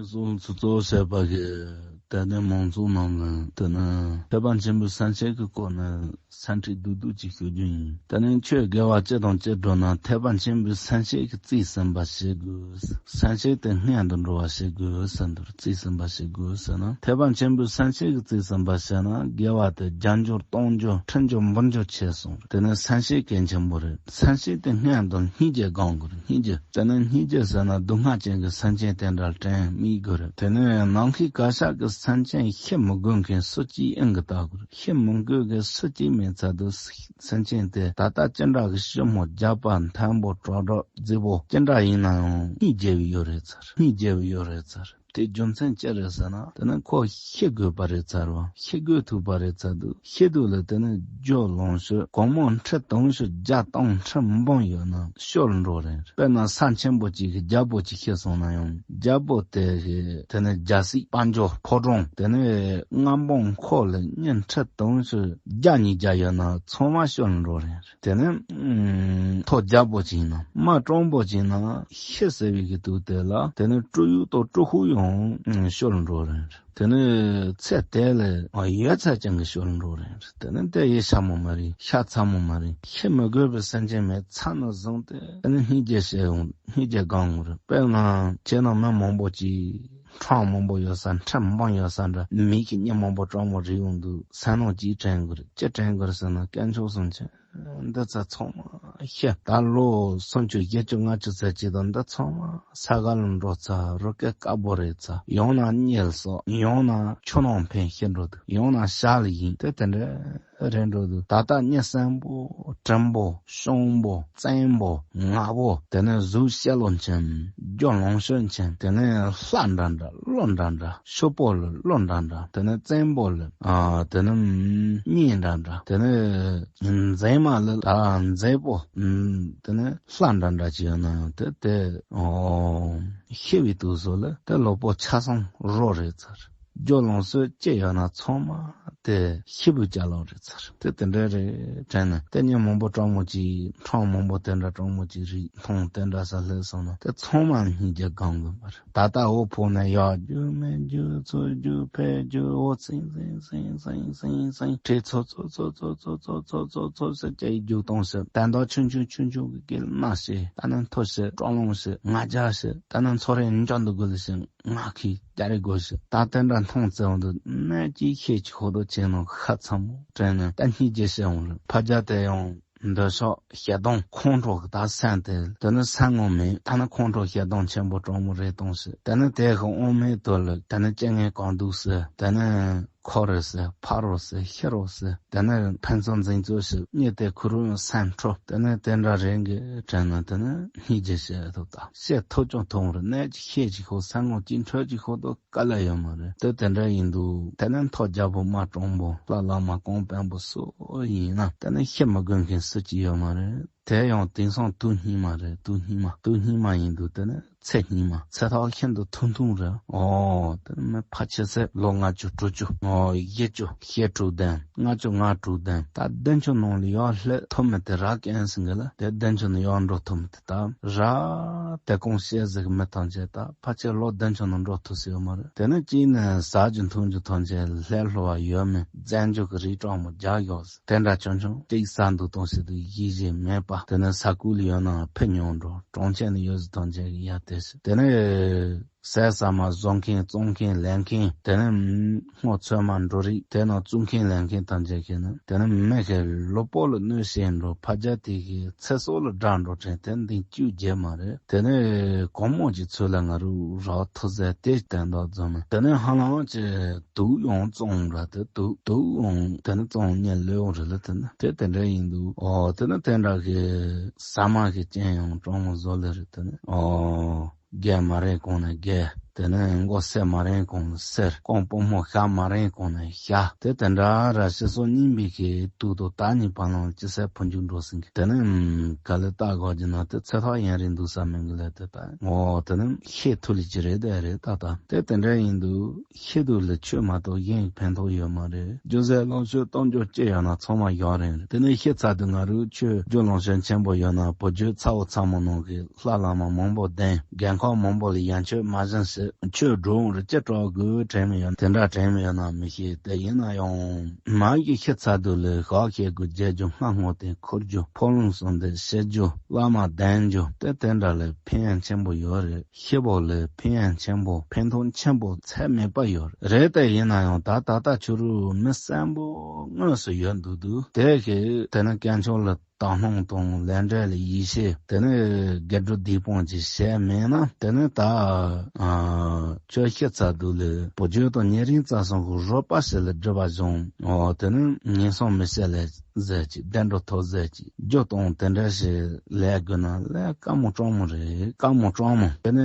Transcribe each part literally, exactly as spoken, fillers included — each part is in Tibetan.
སོ་སོ་ཚོ་བྱས་པ་གི་དེ་ནས་མང་ཚོགས་རྣམས་ལ་དེ་ནས་ཐེག་པ་ཆེན་པོའི་སེམས་བསྐྱེད་ཀྱི་སྐོར་ནས་སེམས་ཁྲིད་བསྡུས་བསྡུས་ཅིག་ཞུ་རྒྱུ་ཡིན། དེ་ནས་ཆོས་དགེ་བ་ཅི་དང་ཅི་བསྒྲུབ་ན་ཐེག་པ་ཆེན་པོའི་སེམས་བསྐྱེད་ཀྱིས་རྩིས་ཟིན་པ་བྱེད་དགོས། སེམས་བསྐྱེད་དེ་སྔོན་དུ་འགྲོ་བ་བྱེད་དགོས་ཟེར་འདུག་རྩིས་ཟིན་པ་བྱེད་དགོས་ཟེར་ན། ཐེག་པ་ཆེན་པོའི་སེམས་བསྐྱེད་ཀྱིས་རྩིས་ཟིན་པ་བྱས་ན་དགེ་བ་དེ་རྒྱ་འགྱུར་སྟོང་འགྱུར་ཁྲི་འགྱུར་འབུམ་འགྱུར་ཆེ་སོང་། དེ་ནས་སེམས་བསྐྱེད་གལ་ཆེན་པོ་རེད། སེམས་བསྐྱེད་དེ་སྔོན་དུ་སྙིང་རྗེ་སྒོམ་དགོས་རེད། སྙིང་རྗེ། དེ་ནས་སྙིང་རྗེ་ཟེར་ན་སྡུག་བསྔལ་ཅན་གྱི་སེམས་ཅན་དེ་འདྲ་དྲན་མི་དགོས་རེད། དེ་ནས་ནམ་མཁའི་གར་ཞབས་ཀྱི་སེམས་ཅན་ཤི་མི་དགོས་མཁན་སུ་གཅིག་ཨང་གི་བལྟ་དགོས་རེད། ཤི་མི་དགོས་མཁན་སུ་གཅིག་མེད་ཚར་དུས་སེམས་ཅན་དེ་ད་ལྟ་ཅི་འདྲ་གི་ཞི་མོ་རྒྱགས་པ་མཐོན་པོ་དྲོ་དྲོ་རྫིག་པོ་ཅི་འདྲ་ཡིན་ན་ཡང་སྙིང་རྗེ་བོ་ཡོད་རེད་ཚར། སྙིང་རྗེ་བོ་ཡོད་རེད་ཚར། དེ་རྒྱུ་མཚན་ཅི་རེད་ཟེར་ན། དེ་ནི་ཁོ་ཤི་དགོས་པ་རེད་ཚར་བ། ཤི་དགོས་ཐུག་པ་རེད་ཚར་དུས། ཤི་དུས་ལ་དེ་ནི་རྒྱུ་ལོངས་སྤྱོད་སྒོར་མོ་ཁྲི་དུང་ཕྱུར་བརྒྱ་སྟོང་ཁྲི་འབུམ་ཡོད་ན་ཤོར་འགྲོ་རེད། དཔེར་ན་ས་ཆེན་པོ་གཅིག་གི་རྒྱལ་པོ་གཅིག་ཤི་སོང་ན་ཡང་རྒྱལ་པོ་དེ་གི་དེ་ནི་རྒྱལ་སྲིད་དཔལ་འབྱོར་ཕོ་བྲང་དེ་ནི་མངའ་འབངས་འཁོར་ལ་མི་ཁྲི་དུང་ཕྱུར་བརྒྱ་ཉིས་བརྒྱ་ཡོད་ན་ཚང་མ་ཤོར་འགྲོ་རེད། དེ་ནས་ཨུམ། ཐོ་རྒྱལ་པོ་ཅིག་ན་མ་སྤྲང་པོ་ཅིག་ན་ཤི་ཟེར་བའི་གི་དུས་དེ་ལ་དེ་ནས་སྤྲུལ་ཡུག་དང་སྤྲུལ་ཧུ་ཡང་ཨུམ་ཤོར་འགྲོ་རེད། དེ་ནས་ཚེ་དེ་ལ་ཡོད་ཚད་ཅན་གི་ཤོར་འགྲོ་རེད། དེ་ནས་དེ་ཡེ་ཤ་མོ་མ་རེད། ཤ་ཚ་མོ་མ་རེད། ཤི་མི་དགོས་པའི་སེམས་ཅན་མེད་ཚར་ནས་བཟུང་སྟེ་དེ་ནས་སྙིང་རྗེ་བྱེད་ཡོང་། སྙིང་རྗེ་སྒོམ་དགོས་རེད། དཔེར་ན་ཁྱེད་ནང་མི་མང་པོ་ཅིག་ཁྲོམ་མང་པོ་ཡོད་ས་ཁྲི་འབུམ་ཡོད་ས་འདྲ་མི་གི་མི་མང་པོ་གྲོགས་མོ་རེ་ཡོང་དུས་སེམས་ནང་ཅིག་དྲན་དགོས་རེད། ཅི་དྲན་དགོས་རེད་ཟེར་ན་དཀོན་མཆོག་གསུམ་མཁྱེན། འདི་ཚོ་ཚང་མ་ཤི། ད་ལོ་སུམ་ཅུ་བཞི་ཅུ་ལྔ་ཅུ་ཙམ་ཅིག་དང་འདི་ཚང་མ་ས་ག་ལ་འགྲོ་ཚར། རི་སྐེད་དཀར་པོ་རེད་ཚར། ཡང་ན་མྱེས་སོགས། ཡང་ན་ཆུ་ནང་འཕེན་ཤི་འགྲོ་འདུག་ཡང་ན་ཞག་ལ་ཡིན་དེ་དེ་འདྲ་རེད་འགྲོ་འདུག་ད་ལྟ་མྱི་གསོན་པོ་བྲིན་པོ་གཤོང་པོ་བཙན་པོ་ངག་པོ་དེ་ནས་གཟུགས་ཤེས་ལོ་ཆེན། རྒྱུ་ལོངས་སྤྱོད་ཆེན། དེ་ནས་ལྷ་འདྲ་འདྲ་བློ་འདྲ་འདྲ་ཕྱུག་པོ་ལ་བློ་འདྲ་འདྲ་དེ་ནས་བཙན་པོ་ལ་ཨ་དེ་ནས་མྱི་འདྲ་འདྲ་དེ་ནས་མཛེས་མ་ལ་ད་མཛེས་པོ་དེ་ནས་ལྷ་འདྲ་འདྲ་ཅིག་ཡོད་ན་ཡང་དེ་དེ་ཨོ་ཤི་བའི་དུས་སུ་ལ་དེ་ལོ་པོ་ཆ་ཚང་རོ་རེད་ཚར། རྒྱུ་ལོངས་སྤྱོད་ཅི་ཡོད་ན་ཚང་མ་དེ་ཤི་བོའི་ཅ་ལག་རེད་ཚར། དེ་དེ་འདྲ་རེད་དྲན་ནས་དེ་ཉིན་མང་པོ་གྲོགས་མོ་གཅིག་ཁྲོམ་མང་པོ་དེ་འདྲ་གྲོགས་མོ་གཅིག་རིག་མཐོང་དེ་འདྲ་ས་སླེབས་སོང་ན་དེ་ཚང་མ་སྙིང་རྗེ་སྒོམ་དགོས་པ་རེད། ད་ལྟ་འོ་ཕོ་ནས་ཡར་རྒྱུག་མར་རྒྱུག་ཚུར་རྒྱུག་ཕར་རྒྱུག་འོ་ཚིང་ཚིང་ཚིང་ཚིང་ཚིང་ཚིང་ཁྲི་ཚོ་ཚོ་ཚོ་ཚོ་ཚོ་ཚོ་ཚོ་ཚོ་ཚོ་ཟེར་ཅིག་རྒྱུག་གཏོང་ཞིག་དན་ད་ཆུང་ཆུང་ཆུང་ཆུང་གི་སྐད་ལ་སྨྲ་ཞིག་ད་ནི་མཐོ་ཞིག་སྤྲོ་ལོང་ཞིག་ང་རྒྱལ་ཞིག་ད་ནི་ཚོ་རེ་འཇོག་འདུག་དགོས་ཞིག་ང་ཁི་རྒྱ་རེ་དགོས་ཤི། ད་དེ་འདྲ་མཐོང་བཙལ་བ་འདུག་གནས་ཀྱི་ཤེས་ཀྱི་ཧོ་དོ་ཆེ་ནོ་ཁ་ཚ་མོ་དྲན་ནས་ད་སྙིང་རྗེ་བྱེད་འོང་རེད། ཕ་རྒྱ་དེ་ཡང་འདོད་ཆགས་ཞེ་སྡང་ཁོང་ཁྲོ་གི་ད་སེམས་དེ་དེ་ནི་སེམས་ངོ་མེད་ད་ནི་ཁོང་ཁྲོ་ཞེ་སྡང་ཆེན་པོ་གྲོགས་མོ་རེ་གཏོང་ཤི། དེ་ནི་དེ་གི་དབང་མེད་དོ་ལ་དེ་ནི་སྐྱེ་ངན་གང་འདུག་ཟེར་དེ་ནི་ཁོ་རེ་ཟེར་ཕ་རོ་ཟེར་ཤི་རོ་ཟེར་དེ་ནི་ཕན་ཚུན་འཛིང་རྩོད་ཤི་གཉིས་དེ་ཁུ་རུ་ཡང་སེམས་ཁྲོ་དེ་ནི་དེ་འདྲ་རེ་གི་དྲན་ན་དེ་ནི་སྙིང་རྗེ་བྱེད་ཐུབ་ད་བཤད་ཐུབ་ཀྱང་ཐུབ་རེད། གནས་ཀྱི་ཤེས་ཀྱི་ཧོ་སེམས་ངོ་ཅི་འཕྲོད་ཀྱི་ཧོ་དོ། དཀའ་ལས་ཡོད་མ་རེད། དེ་དེ་འདྲ་ཡིན་དུས་དེ་ནས་མཐོ་རྒྱལ་པོ་མ་སྤྲང་པོ་ལྷ་བླ་མ་གོང་དཔོན་པོ་སུ་ཡིན་ན་དེ་ནས་ཤི་མི་དགོས་མཁན་སུ་གཅིག་ཡོད་མ་རེད། དེ་ཡང་དེང་སང་དུས་སྙིགས་མ་རེད། དུས་སྙིགས་མ་དུས་སྙིགས་མ་ཡིན་དུས་དེ་ནས་ཚེ་སྙིགས་མ་ཚེ་ཐག་ཤིན་ཏུ་ཐུང་ཐུང་རེད། ཨོ་དེ་ནས་མི་ཕལ་ཆེར་ཚེ་ལོ་ལྔ་བཅུ་དྲུག་ཅུ་ཨོ་བཞི་བཅུ་ཞེ་དྲུག་ལྡན་ལྔ་བཅུ་ང་དྲུག་ལྡན་ད་བདུན་ཅུ་ནང་ལ་ཡར་སླེབས་ཐུབ་མི་དེ་རག་གན་ཟིན་གི་ལ་དེ་བདུན་ཅུ་ནང་ཡར་འགྲོ་ཐུབ་མི་དེ། ད་ར་དེ་གོང་བཤད་ཟིག་མི་ཐམས་ཅད་ད་ཕལ་ཆེར་ལོ་བདུན་ཅུ་ནང་འགྲོ་ཐུབ་སྲིད་ཡོད་མ་རེད། དེ་ནས་གཅིག་ནས་ཟ་རྒྱུ་འཐུང་རྒྱུ་ཐམས་ཅད་ལྷད་ལྷོ་བ་ཡོད་མེད་བཙན་བྱོལ་གི་རི་གྲོག་མོ་རྒྱག་ཡོད་ཟེར་དེ་འདྲ་ཆུང་ཆུང་གཅིག་ཟ་འདུག་གཏོང་ཞིག་ཏུ་ཡིད་བཞིན་མེད་པ། དེ་ནས་ས་ཁུལ་ལ་ཡོད་ན་ཕི་ཉོ་འགྲོ་གྲོང་ཁྱེར་ནས་ཡོད་ཟིག་ཐམས་ཅད་ཡ་དེ་ཞིག་དེ་ནས་ཟས་ཟ་མ་བཟོ་མཁན་བཙོང་མཁན་ལེན་མཁན་དེ་ནས་སྔོ་ཚོད་མ་འགྲོ་རིགས་དེ་ནང་བཙུགས་མཁན་ལེན་མཁན་ཐམས་ཅད་ཀྱིས་ནི་དེ་ནི་མི་གི་ལུས་པོ་ལ་གནོད་བྱེད་འགྲོ་ཕ་རྒྱལ་དེ་གི་ཚེ་སྲོག་ལ་དགྲ་འགྲོ་དྲན་དེ་འདི་བཅུ་རྒྱལ་མ་རེད། དེ་ནི་གོང་མོ་གྱི་ཚུལ་ལ་ང་རུ་རག་ཐུག་ཟེར་དེ་བསྟན་དག་རྫོན་མ་དེ་ནི་ཧ་ལམ་གྱི་དུག་ཡང་བཙོང་ར་དེ་དུག་དུག་ཡང་དེ་ནི་བཙོང་ཉེ་ལོས་ཡོང་རེད་ལ་དེ་ནི་དེ་དེ་འདྲ་ཡིན་འདུག་ཨོ་དེ་ནི་དེ་འདྲ་གི་ཟ་མ་གི་རྐྱེན་ཡང་གྲོང་མོ་བཟོ་ལེ་རེད་དེ་ནི་ཨོ། རྒྱལ་མ་རེད་གོང་ནས་རྒྱལ། དེ་ནས་མགོ་སེར་མ་རེད་གོང་ནས་སེར། རྐང་པོ་མོ་ཤ་མ་རེད་གོང་ནས་ཤ། དེ་དེ་འདྲ་ར་ཤི་སོ་སྙིང་པའི་གི་དུག་དང་ད་ནི་བ་ལང་ཅི་སེ་ཕུ་འཇུག་འགྲོ་ཟིན་གི། དེ་ནས་ག་ལེ་ལྟ་དགོས་ཀྱི་ན་དེ་ཚེ་ཐག་ཡན་རིང་འདུག་ས་མིན་གི་ལ་དེ་ད་ངོ་དེ་ནས་ཤེས་ཐུབ་ལི་ཅི་རེད་དེ་རེད་ད་ད་དེ་དེ་འདྲ་ཡིན་དུས། ཤེས་དུས་ལ་ཆོས་མ་གཏོགས་གཞན་ཕན་ཐོགས་ཡོད་མ་རེད། རྒྱུ་ཟས་ལོངས་སྤྱོད་གཏོང་རྒྱུ་ཅི་ཡོད་ན་ཚང་མ་ཡོད་རེད། དེ་ནས་ཤི་ཚར་དུས་ང་རུ་ཆོས་རྒྱུ་ལོངས་སྤྱོད་ཆེན་པོ་ཡོད་ན་བུ་རྒྱུད་ཚ་བོ་ཚ་མོ་ནང་གི་ལྷ་བླ་མ་མང་པོ་ལྡན་རྒན་ཁོག་མང་པོ་ལ་ཡན་ཆོད་མ་བཞེངས་ཤིག་ཆོས་སྒྲུབ་རེ་ཅི་སྤྲོ་དགོས་དྲན་མི་ཡོད། དེ་འདྲ་དྲན་མི་ཡོད་ན་མི་ཤེས། དེ་ཡིན་ན་ཡང་མ་གི་ཤི་ཚར་དུས་ལ་ཞག་ཤེས་དགོས། བརྗེད་རྒྱུ་སྔ་སྔོ་དེ་འཁོར་རྒྱུ་འཕོ་ལུང་གསུམ་དེ་ཤེས་རྒྱུ་བླ་མ་བདེན་རྒྱུ་དེ་དེ་འདྲ་ལ་ཕན་ཡང་ཆེན་པོ་ཡོད་རེད། ཤི་བོ་ལ་ཕན་ཡང་ཆེན་པོ་ཕན་ཐོགས་ཆེན་པོ་ཚད་མེད་པ་ཡོད་རེད། དེ་ཡིན་ན་ཡང་ད་ད་ལྟ་ཁྱོད་རུ་མི་བསམ་པོ་དངོས་སུ་ཡོད་འདུག་འདུག་དེ་གི་དེ་ནི་དཀོན་མཆོག་ལ་དག་སྣང་དང་ལས་འབྲས་ལ་ཡིད་ཆེས། དེ་ནས་དགེ་སྒྲུབ་སྡིག་སྤོང་ཅིག་བྱས་མེད་ན། དེ་ནས་ད་ཨ་ཁྱོད་ཤི་ཚར་དུས་ལ་བུ་རྒྱུད་དང་ཉེ་རིང་རྩ་གསུམ་གྱི་རོགས་པ་ཞིག་ལ་སྒྲུབ་པ་བྱུང་། འོ་དེ་ནས་ངན་སོང་མི་ཤེས་ལས་ཟེར་གྱི་བདེ་འགྲོ་ཐོབ་ཟེར་གྱི་རྒྱུ་དང་དེ་འདྲ་ཞིག་ལས་དགོས་ན་ལས་དཀའ་མོ་སྤྲང་མོ་རེད། དཀའ་མོ་སྤྲང་མོ། དེ་ནས་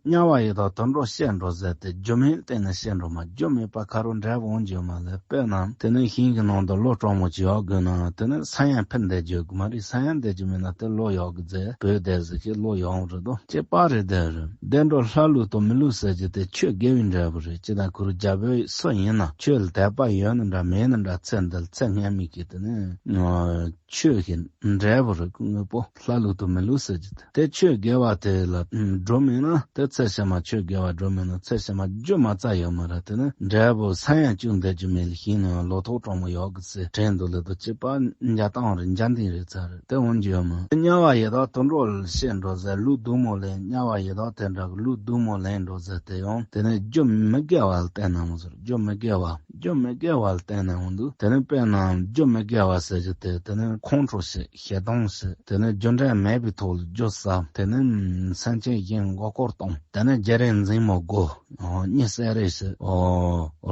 དམྱལ་བ་ཡི་དྭགས་དུད་འགྲོ་ཤི་འགྲོ་ཟེར་དེ་རྒྱུ་མེད་བརྟེན་ནས་ཤི་འགྲོ་མ། རྒྱུ་མེད་པ་ཁ་རོ་འབྲས་བུ་འོང་རྒྱུ་མ་ལས། དཔེར་ན་དེ་ནས་ཤིང་གི་ནང་དུ་ལོ་གྲང་མོ་ཅིག་ཡོད་དགོས་ན་དེ་ནས་ས་ཡང་འཕེལ་བསྡད་རྒྱུ་གི་མ་རེད། ས་ཡང་བསྡད་རྒྱུ་མེད་ན་དེ་ལོ་ཡོད་གི་ཟེར་བོད་བསྡད་ཟེར་གི་ལོ་ཡོང་རེད་དོ། ཅེས་པ་རེད་དེ་རེད། བདེ་འགྲོ་ལྷ་ལུས་དང་མི་ལུས་ཟེར་གྱི་དེ་ཆོས་དགེ་བའི་འབྲས་བུ་རེད། ཅི་ད་ཁུར་རྒྱ་བོད་སུ་ཡིན་ན་ཆོས་ལ་དད་པ་ཡོད་ན་འདྲ་མེད་ན་འདྲ་ཚེ་འདི་ལ་ཚེ་སྔ་མའི་གི་དེ་ནས་ཆོས་ཀྱི་འབྲས་བུ་རེད། དངོས་པོ་ལྷ་ལུས་དང་མི་ལུས་ཟེར་གྱི་དེ། དེ་ཆོས་དགེ་བ་དེ་ལ་འགྲོ་མེད་ན་དེ་ཚེ་ཕྱི་མ་ཆོས་དགེ་བ་འགྲོ་མེད་ན་ཚེ་ཕྱི་མ་རྒྱུ་མ་རྩ་ཡོད་མ་རེད། དེ་ནི་འབྲས་བུ་ས་ཡང་བཅུག་འདོད་རྒྱུ་མེད་ལ་ཤིང་ནང་ལོ་ཐོག་གྲང་མོ་ཡོད་གི་ཚེ་དྲན་འདུག་ལེ་དོ། ཅེས་པ་འཇའ་སྟོང་རེད། འཇའ་འདིང་རེད་ཚར་རེད། དེ་འོང་རྒྱུ་ཡོད་མ། དམྱལ་བ་ཡི་དྭགས་དུད་འགྲོ་ལ་ཤི་འགྲོ་ཟེར་ལུས་སྡུག་མོ་ལེན། དམྱལ་བ་ཡི་དྭགས་དེ་འདྲ་གི་ལུས་སྡུག་མོ་ལེན་འགྲོ་ཟེར་དེ་ཡང་དེ་ནི་རྒྱུ་མི་དགེ་བ་ལ་བརྟེན་ནས་འོང་ཟེར། རྒྱུ་མི་དགེ་བ། རྒྱུ་མི་དགེ་བ་ལ་བརྟེན་ནས་འོང་འདུག་དེ་ནི་དཔེར་ན་རྒྱུ་མི་དགེ་བ་ཟེར་རྒྱུ་དེ་དེ་ནི་ཁོང་ཁྲོ་བྱེད། ཞེ་སྡང་བྱེད། དེ་ནི་རྒྱུ་འབྲས་མེད་པའི་ཐོག་ལ་རྒྱུ་བསགས། དེ་ནི་སེམས་ཅན་གཞན་མགོ་སྐོར་གཏོང་། དེ་ནི་བརྗེ་རེས་འཛིང་མོ་དགོ། གཉིད་སད་རེས་བྱེད།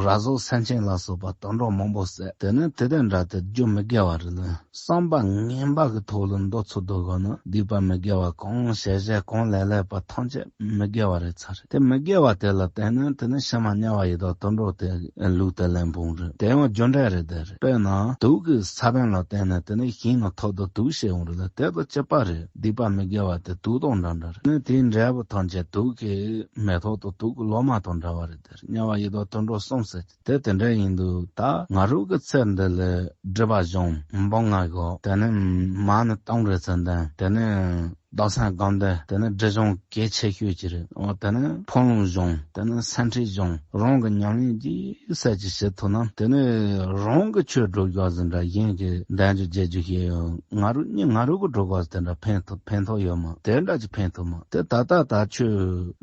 ར་བཟོ་སེམས་ཅན་ལ་སོགས་པ་དུད་འགྲོ་མང་པོ་བསད། དེ་ནི་དེ་དང་འདྲ་དེ་རྒྱུ་མི་དགེ་བ་རེད་ལ། བསམ་པ་ངན་པ་གི་ཐོག་ལ་འདོད་ཚུལ་འདོད་དགོས་ན་སྡིག་པ་མི་དགེ་བ་གང་བྱས་བྱས་གང་ལས་ལས་པ་ཐམས་ཅད་མི་དགེ་བ་རེད་ཚར་རེད། དེ་མི་དགེ་བ་དེ་ལ་བརྟེན་ནས་དེ་ནི་ཕྱི་མ་དམྱལ་བ་ཡི་དྭགས་དུད་འགྲོ་དེ་ལུས་དེ་ལེན་འོང་རེད། དེ་ཡང་རྒྱུ་འབྲས་རེད་དེ་རེད། དཔེར་ན་དུག་གི་ས་བོན་ལ་བརྟེན་ནས་དེ་ནི་ཤིང་ནང་ཐོག་ཏུ་དུག་ཤེས་འོང་རེད་ལ། དེ་དང་གཅིག་པ་རེད། སྡིག་པ་མི་དགེ་བ་དེ་དུག་དང་འདྲ་འདྲ་རེད། ནི་དེའི་འབྲས་བུ་ཐམས་ཅད་དུག་གི་མེ་ཐོག་ཏུ་དུག་གི་ལོ་མ་དང་འདྲ་བ་རེད་དེ་རེད། དམྱལ་བ་ཡི་དྭགས་དུད་འགྲོ་གསུམ་ཟེར། དེ་དེ་འདྲ་ཡིན་དུས་ད་ང་རང་གི་ཚེ་འདི་ལ་སྒྲིབ་པ་གཞུང་འབུམ་ལྔ་གོ། དེ་ནི་མ་ཎི་སྟོང་རེ་ཚུན་ལྡན། དེ་ནི་ཟླ་གསུམ་དགོངས་དོན། དེ་ནི་སྒྲིབ་སྦྱོང་གལ་ཆེ་ཤོས་ཅིག་རེད། འོ་དེ་ནི་འཕོ་ལུང་གཞུང་། དེ་ནི་སེམས་ཁྲིད་གཞུང་། རང་གི་ཉམས་ལེན་རྒྱས་གསལ་ཅིག་བྱེད་ཐུབ་ན། དེ་ནི་རང་གི་ཆོས་སྒྲུབ་དགོས་ཟིན་འདྲ་གཞན་གྱི་བདེན་རྒྱུ་བརྗེད་རྒྱུ་ཞིག་ཡོད། ང་རང་ཉིད་ང་རང་གི་སྒྲུབ་དགོས་དེ་འདྲ་ཕན་ཐོགས་ཕན་ཐོགས་ཡོད་མ། དེ་འདྲ་ཅིག་ཕན་ཐོགས་མ། དེ་ད་ལྟ་ད་ཆོས་